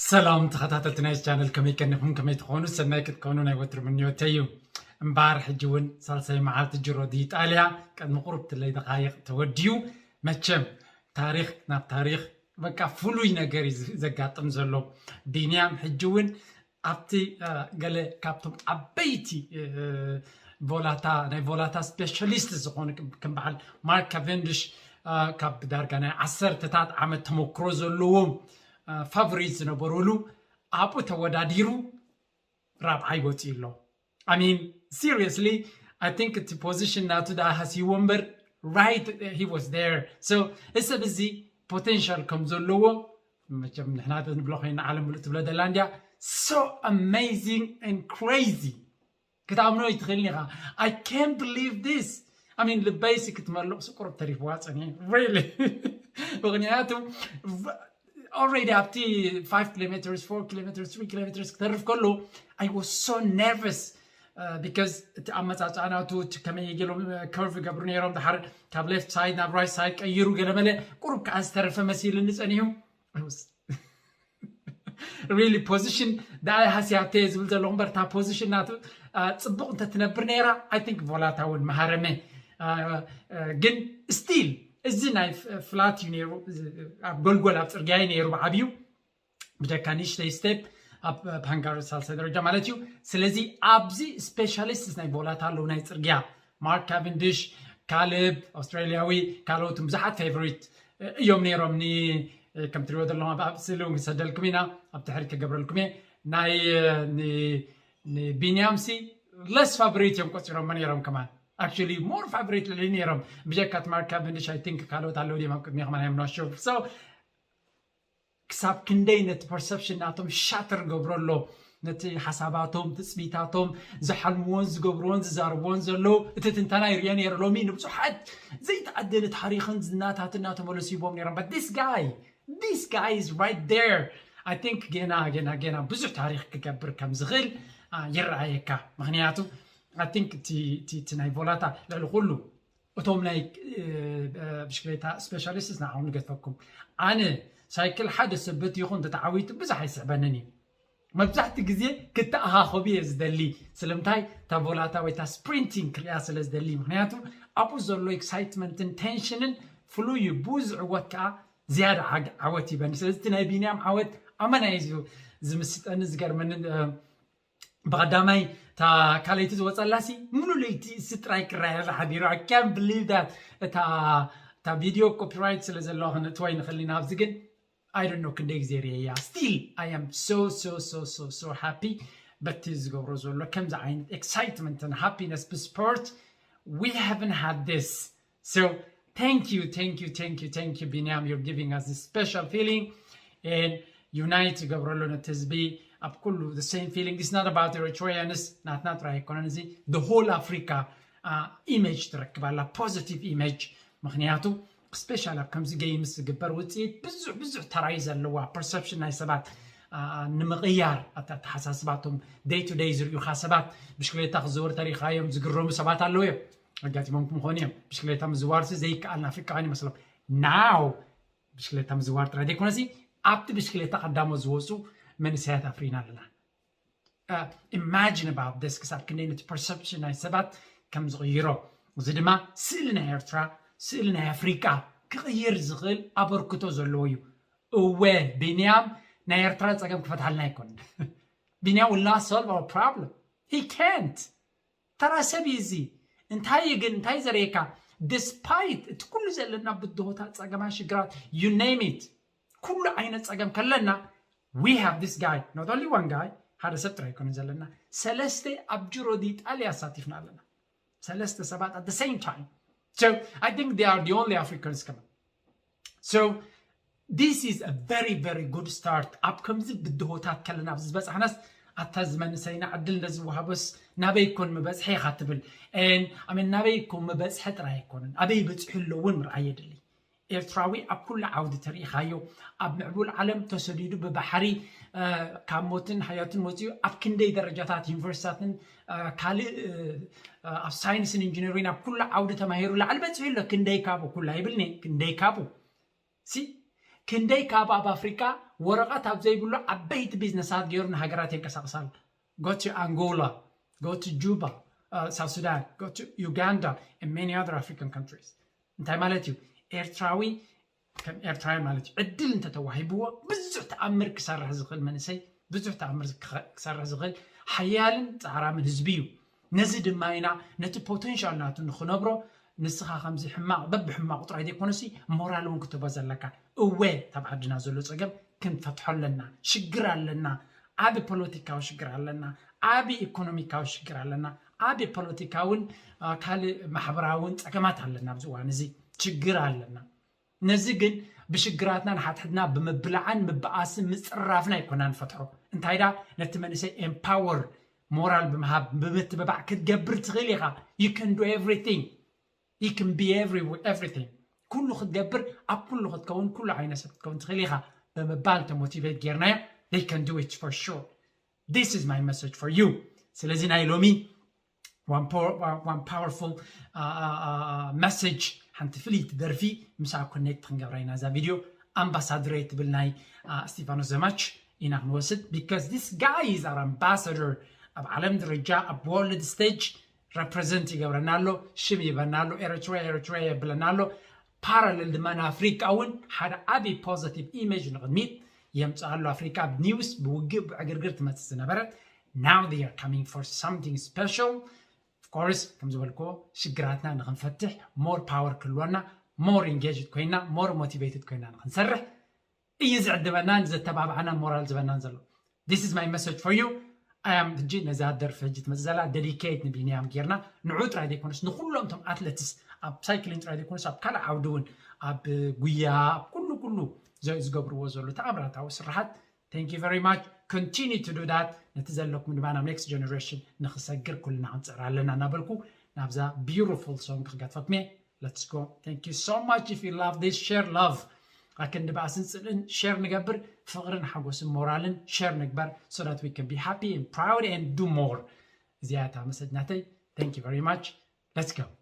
ሰላም ተኸታተልቲ ናይ ቻነል፣ ከመይ ቀኒኹም? ከመይ ትኾኑ? ሰናይ ክትኮኑ ናይ ወትሩ ምንዮተይ እዩ። እምበኣር ሕጂ እውን ሳልሳይ መዓልቲ ጅሮ ዲ ኢጣልያ ቅድሚ ቁሩብ ትለይ ደቓይቕ ተወዲኡ። መቸም ታሪኽ ናብ ታሪኽ፣ በቃ ፍሉይ ነገር እዩ ዘጋጥም ዘሎ። ቢንያም ሕጂ እውን ኣብቲ ገለ ካብቶም ዓበይቲ ቮላታ ናይ ቮላታ ስፔሻሊስት ዝኾኑ ከም በዓል ማርክ ካቨንድሽ፣ ካብ ዳርጋ ናይ ዓሰርተታት ዓመት ተመክሮ ዘለዎም ፋቨሪት ዝነበሩሉ ኣብኡ ተወዳዲሩ ራብዓይ ወፂኡ ኣሎ። I mean, seriously, I think እቲ ፖዚሽን ናቱ ደኣ ሃስይዎ እምበር፣ right, he was there. So እዚ ሰብ እዚ ፖቴንሻል ከም ዘለዎ መቸም ንሕና ንብሎ ኮይና ዓለም ምሉእ ትብሎ ደላ እንድያ። So amazing and crazy። ክትኣምኖ ኣይትኽእልን ኢኻ። I can't believe this. I mean, ልበይሲ ክትመልቕ ስቁርብ ተሪፍዋ ጸኒሑ። Really. ምኽንያቱ already ኣብቲ five kilometers, four kilometers, three kilometers ክተርፍ ከሎ I was so nervous. Because እቲ ኣመፃፅኣ ናቱ እቲ ከመይ ገሎም ከርቭ ይገብሩ ነይሮም፣ ድሓር ካብ ሌፍት ሳይድ ናብ ራይት ሳይድ ቀይሩ ገለመለ ቁሩብ ከዓ ዝተረፈ መሲልኒ ጸኒሑ። Really position ደኣ ሃስያተ ዝብል ዘለኹ እምበር እታ ፖዚሽን ናቱ ፅቡቕ እንተትነብር ነይራ፣ I think ቮላታ እውን መሃረመ። ግን ስቲል እዚ ናይ ፍላት እዩ ነይሩ፣ ኣብ ጎልጎል ኣብ ፅርግያ እዩ ነይሩ ብዓብዩ። ብጀካ ንእሽተይ ስቴፕ ኣብ ሃንጋሪ ሳልሳይ ደረጃ ማለት እዩ። ስለዚ ኣብዚ ስፔሻሊስት ናይ ቮላታ ኣለዉ፣ ናይ ፅርግያ ማርክ ካቨንድሽ፣ ካልብ ኣውስትራሊያዊ፣ ካልኦትን ብዙሓት ፌቨሪት እዮም ነይሮም። ከም ትሪእዎ ዘለኹም ኣብ ስእሊ እውን ክሰደልኩም ኢና፣ ኣብ ትሕሪ ክገብረልኩም እየ። ናይ ንቢንያምሲ ለስ ፋቨሪት እዮም ቆፂሮሞ ነይሮም ከማን። Actually more ፋቨሪት ልዕሊ ነይሮም። ብጀካ እቲ ማርክ ካቨንድሽ I think ካልኦት ኣለዉ ድዮም ኣብ ቅድሚ ከማን እዮም ናቸው። So ክሳብ ክንደይ ነቲ ፐርሰፕሽን ናቶም ሻተር ገብሮ ኣሎ፣ ነቲ ሓሳባቶም፣ ትፅቢታቶም፣ ዝሓልምዎን ዝገብርዎን ዝዛረብዎን ዘለዉ። እቲ ትንተና ይርዮ ነይረ። ሎሚ ንብዙሓት ዘይተኣደነ ታሪኽን ዝናታትን እናተመለሱ ይቦም ነይሮም። But this guy, this guy is right there. I think ገና ገና ገና ብዙሕ ታሪኽ ክገብር ከም ዝኽእል ይረኣየካ። ምኽንያቱ I think እቲ ናይ ቮላታ ልዕሊ ኩሉ እቶም ናይ ብሽክሌታ ስፔሻሊስትስ ንዓኹም ንገድፈኩም። ኣነ ሳይክል ሓደ ሰበት ይኹን ተተዓዊቱ ብዙሕ ኣይስዕበንን እዩ። መብዛሕቲ ግዜ ክተኣኻኸቡ እየ ዝደሊ። ስለምንታይ? እታ ቮላታ ወይ እታ ስፕሪንቲንግ ክሪኣ ስለ ዝደሊ። ምክንያቱ ኣብኡ ዘሎ ኤክሳይትመንትን ቴንሽንን ፍሉይ እዩ። ብኡ ዝዕወት ከዓ ዝያዳ ዓወት ይበኒ። ስለዚ እቲ ናይ ቢንያም ዓወት ኣመና እዩ ዝምስጠኒ፣ ዝገርመንን። ብቐዳማይ እታ ካልኣይቲ ዝወፀላሲ ሙሉ ለይቲ እሱ ጥራይ ክረኣየላ ሓዲሩ። I can't believe that። እታ ቪድዮ ኮፒራይት ስለ ዘለዋ ክነእትዋ ይንኽእል ኢና ኣብዚ፣ ግን I don't know ክንደይ ግዜ ርእየያ። Still I am so so so so so happy በቲ ዝገብሮ ዘሎ ከምዚ ዓይነት ኤክሳይትመንትን ሃፒነስ ብስፖርት። We haven't had this. So thank you, thank you, thank you, thank you, ቢንያም. You're giving us this special feeling. And unite ይገብረሉ ነቲ ህዝቢ ኣብ ኩሉ the same feeling. It's not about Eritreans. ናትና ጥራይ ኣይኮነን እዚ፣ the whole Africa ኢሜጅ ትረክብ ኣላ፣ ፖዚቲቭ ኢሜጅ። ምክንያቱ ስፔሻል ኣብ ከምዚ ገይምስ ዝግበር ውፅኢት ብዙሕ ብዙሕ ተራይ ዘለዋ ፐርሰፕሽን ናይ ሰባት ንምቕያር ኣተሓሳስባቶም ደይ ቱ ደይ ዝርዩካ ሰባት ብሽክሌታ ክዘወር ተሪኻዮም ዝግረሙ ሰባት ኣለዉ እዮም። ኣጋጢሞም ክምኾኑ እዮም። ብሽክሌታ ምዝዋርሲ ዘይከኣል ንኣፍሪቃውያን ይመስሎም። ናው ብሽክሌታ ምዝዋር ጥራይ ዘይኮነሲ ኣብቲ ብሽክሌታ ቀዳሞ ዝወፁ መንእሰያት ኣፍሪና ኣለና። Imagine about this ክሳብ ክንደይ ነቲ ፐርሰፕሽን ናይ ሰባት ከም ዝቕይሮ። እዚ ድማ ስእሊ ናይ ኤርትራ፣ ስእሊ ናይ ኣፍሪቃ ክቕይር ዝኽእል ኣበርክቶ ዘለዎ እዩ። እወ ቢንያም ናይ ኤርትራ ፀገም ክፈትሓልና ኣይኮንን። ቢንያም will not solve our problem. He can't. ተራ ሰብ እዩ እዚ። እንታይ እዩ ግን እንታይ ዘርእየካ? Despite እቲ ኩሉ ዘለና ብድሆታት፣ ፀገማት፣ ሽግራት, you name it, ኩሉ ዓይነት ፀገም ከለና we have this guy, not only one guy. ሓደ ሰብ ጥራይ ኣይኮነን ዘለና፣ ሰለስተ ኣብ ጅሮ ዲጣልያ ኣሳቲፍና ኣለና። ሰለስተ ሰባት at the same time. So I think they are the only Africans coming. So this is a very very good start. ኣብ ከምዚ ብድሆታት ከለና ኣብዚ ዝበፃሕናስ ኣታ ዝመንሰይና ዕድል እንደዝወሃቦስ ናበይ ኮን ምበፅሐ ኢኻ ትብል። And I mean ናበይ ኮን ምበፅሐ ጥራይ ኣይኮንን፣ ኣበይ በፂሑ ኣሎ እውን ምርኣይ የድሊ። ኤርትራዊ ኣብ ኩሉ ዓውዲ ተሪኢኻዮ። ኣብ ምዕቡል ዓለም ተሰዲዱ ብባሕሪ ካብ ሞትን ሕያትን ወፂኡ ኣብ ክንደይ ደረጃታት ዩኒቨርሲታትን ካልእ ኣብ ሳይንስን ኢንጂነሪን ኣብ ኩሉ ዓውዲ ተማሂሩ ላዕሊ በፂሑ ኣሎ። ክንደይ ካብኡ ኩሉ ኣይብልኒ፣ ክንደይ ካብኡ ሲ ክንደይ ካብ ኣብ ኣፍሪቃ ወረቐት ኣብ ዘይብሉ ዓበይቲ ቢዝነሳት ገይሩ ንሃገራት የንቀሳቕሳሉ። Go to Angola, go to Juba, uh, South Sudan, go to Uganda and many other African countries። እንታይ ማለት እዩ? ኤርትራዊ ከም ኤርትራዊ ማለት እዩ። ዕድል እንተተዋሂብዎ ብዙሕ ተኣምር ክሰርሕ ዝኽእል መንእሰይ፣ ብዙሕ ተኣምር ክሰርሕ ዝኽእል ሓያልን ጻዕራምን ህዝቢ እዩ። ነዚ ድማ ኢና ነቲ ፖቴንሻል ናቱ ንኽነብሮ ንስኻ ከምዚ ሕማቕ በብሕማቑ ጥራይ ዘይኮነሲ ሞራል እውን ክትህቦ ዘለካ። እወ፣ ኣብ ዓድና ዘሎ ጸገም ክንፈትሖ ኣለና። ሽግር ኣለና። ዓቢ ፖለቲካዊ ሽግር ኣለና። ዓቢ ኢኮኖሚካዊ ሽግር ኣለና። ዓቢ ፖለቲካውን ካልእ ማሕበራውን ጸገማት ኣለና። ኣብዚ እዋን እዚ ሽግር ኣለና። ነዚ ግን ብሽግራትና ንሓድሕድና ብምብላዕን ምብኣስን ምጽራፍና ኣይኮና ንፈትሖ። እንታይ ዳ ነቲ መንእሰይ ኤምፓወር ሞራል ብምሃብ ብምትብባዕ ክትገብር ትኽእል ኢኻ። You can do everything. You can be every, everything. ኩሉ ክትገብር ኣብ ኩሉ ክትከውን ኩሉ ዓይነት ሰብ ክትከውን ትኽእል ኢኻ ብምባል ተሞቲቬት ጌርናዮ። They can do it for sure. This is my message for you. ስለዚ ናይ ሎሚ one powerful message ሓንቲ ፍልይቲ ደርፊ ምሳ ኮኔክት ክንገብራ ኢና እዛ ቪድዮ። ኣምባሳድረይ ትብል ናይ እስቲፋኖስ ዘማች ኢና ክንወስድ because this guy is our ambassador። ኣብ ዓለም ደረጃ ኣብ ወርልድ ስቴጅ ረፕረዘንት ይገብረና ኣሎ፣ ሽም ይበና ኣሎ፣ ኤረትራ ኤረትራ የብለና ኣሎ። ፓራለል ድማ ንኣፍሪቃ እውን ሓደ ዓብዪ ፖዘቲቭ ኢሜጅ ንቕድሚት የምፅእ ኣሎ። ኣፍሪቃ ብኒውስ ብውግእ ብዕግርግር ትመፅእ ዝነበረት now they are coming for something special። Of course ከም ዝበልክዎ ሽግራትና ንክንፈትሕ ሞር ፓወር ክህልወና ሞር ኢንጌጅድ ኮይና ሞር ሞቲቬትድ ኮይና ንክንሰርሕ እዩ ዝዕድመናን ዘተባብዓናን ሞራል ዝበናን ዘሎ። This is my message for you. I am ሕጂ ነዛ ደርፊ ሕጂ ትመፅእ ዘላ ዴዲኬት ንቢንያም ጌርና ንዑ ጥራይ ዘይኮነስ ንኩሎም እቶም ኣትለትስ ኣብ ሳይክሊን ጥራይ ዘይኮነስ ኣብ ካልእ ዓውዲ እውን ኣብ ጉያ ኣብ ኩሉ ኩሉ ዝገብርዎ ዘሎ ተኣምራታዊ ስራሓት thank you very much. Continue to do that. ነቲ ዘለኩም ድማ ናብ ኔክስት ጀነሬሽን ንክሰግር ኩልና ክንፅዕር ኣለና እናበልኩ ናብዛ ቢዩቲፉል ሶንግ ክገድፈኩም እየ። Let's go. Thank you so much. If you love this, share love. ኣክንዲ ባእስን ፅልእን ሸር ንገብር፣ ፍቕርን ሓጎስን ሞራልን ሸር ንግበር so that we can be happy and proud and do more. እዚኣ እታ መሰጅ ናተይ። Thank you very much. Let's go.